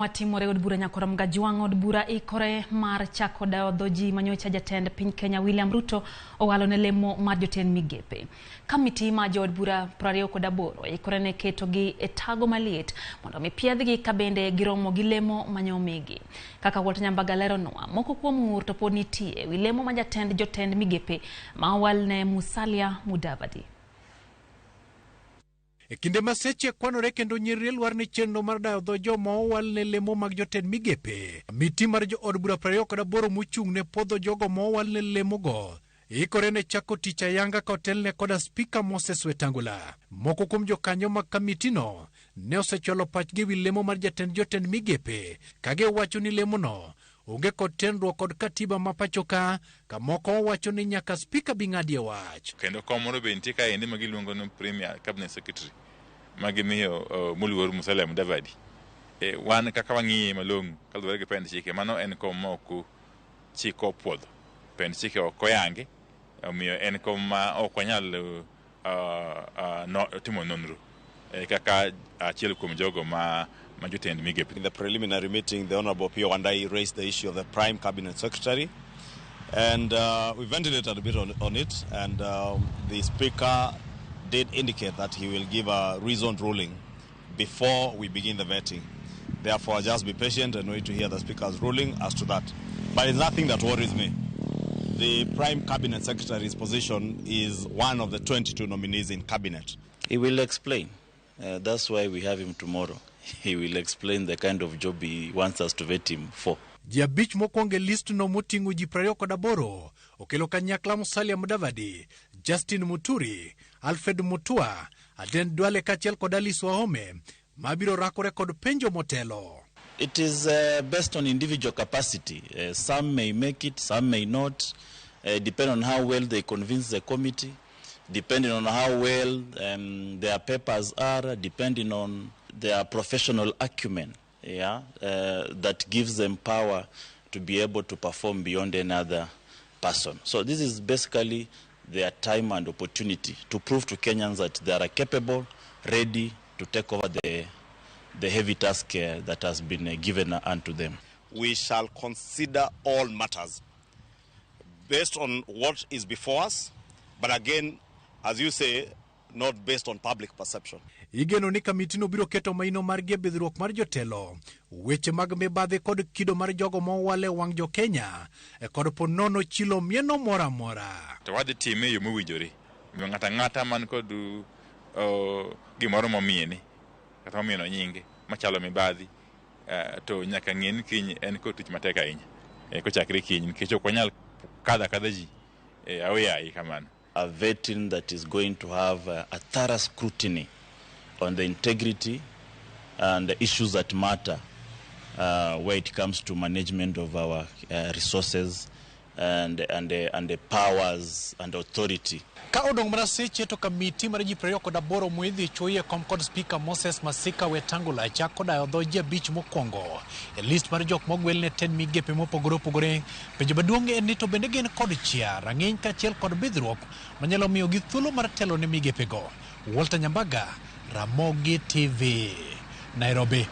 Matimore od bura Nyakorom Gajwang' od bura ikore mar chako dawo dho ji manyocha jatend piny Kenya William Ruto owalo ne lemo mar jotend migepe. Kamiti ma jood bura 28 ikore ne ketogi e tago maliet mondo mi piedhgi ka bende giromo gi lemo manyomigi. Kaka Walter Nyambaga leronwa, moko kuom ng'ur to pod nitie e wi lemo ma jatend jotend migepe ma owal ne Musalia Mudavadi. E kinde ma seche kwanore kendo nyiriri lwar ne chenro mar dayo dho joma owal ne lemo mag jotend migepe, kamiti mar jood bura 28 mochung' ne puodho jogo ma owal ne lemogo ikore ne chako tich ayanga ka otelne koda Spika Moses Wetangula. Moko kuom jokanyo mag kamitino ne osechwalo pachgi e wi lemo mar jatend jotend migepe ka giwacho ni lemono onge kod tenruok kod katiba ma pachoka ka moko wacho ni nyaka spika bi ng'adie wach. Kendo kom moro be nitie kaendi ma giluongo ni Premier Cabinet Secretary ma gimiyo moluor Musalia Mudavadi. Wan kaka wang'iye malong'o kaluwore gi pend chike, mano en kom ma ok chik opuodho. Pend chike ok oyangi, omiyo en kom ma ok wanyal no, timo nonro kaka achiel kuom jogo ma jotend migepe. In the preliminary meeting, the Honorable Opiyo Wandayi raised the issue of the Prime Cabinet Secretary, and we ventilated a bit on it, and the Speaker did indicate that he will give a reasoned ruling before we begin the vetting. Therefore, just be patient and wait to hear the Speaker's ruling as to that. But it's nothing that worries me. The Prime Cabinet Secretary's position is one of the 22 nominees in Cabinet. He will explain. That's why we have him tomorrow. He will explain the kind of job he wants us to vet him for. Ji abich mokwongo e listno moting'o ji 28 okelo kanyakla Musalia Mudavadi, Justin Muturi, Alfred Mutua, Aden Duale kaachiel kod Alice Wahome mabiro rakore kod penjo motelo. It is based on individual capacity. Some may make it, some may not, depending on how well they convince the committee, depending on how well their papers are, depending on their professional acumen, that gives them power to be able to perform beyond any other person. So this is basically their time and opportunity to prove to Kenyans that they are capable, ready to take over the heavy task that has been given unto them. We shall consider all matters based on what is before us, but again, as you say, not based on public perception. Igeno ni kamitino biro keto maino margi e bidhruok mar jotelo, weche mag mibadhi kod kido mar jogo mowal e wang' jo Kenya, kod po nono chilo mieno moro amora. To wadhi time e yo mowinjore. Omiyo ng'ato ang'ata man kod gimoro momiene, kata momieno nyinge machalo mibadhi, to nyaka ng'e ni kiny en kod tich matek ahinya. Kochakre kiny, nikech ok wanyal kadho akadha ji aoyaye kamano. A vetting that is going to have a thorough scrutiny on the integrity and the issues that matter where it comes to management of our resources and the powers and authority. Ka odong' mana seche to kamiti mar ji 28 moidhi chuoyi e kom kod Spika Moses Masika Wetangula chako dayo dho ji abich mokwongo e list mar jok mogwel ne tend migepe mopogore opogore. Penjo maduong' en ni to bende gin kod chia, rang'iny kaachiel kod bidhruok manyalo miyogi thuolo mar telo ne migepego. Walter Nyambaga, Ramogi TV, Nairobi.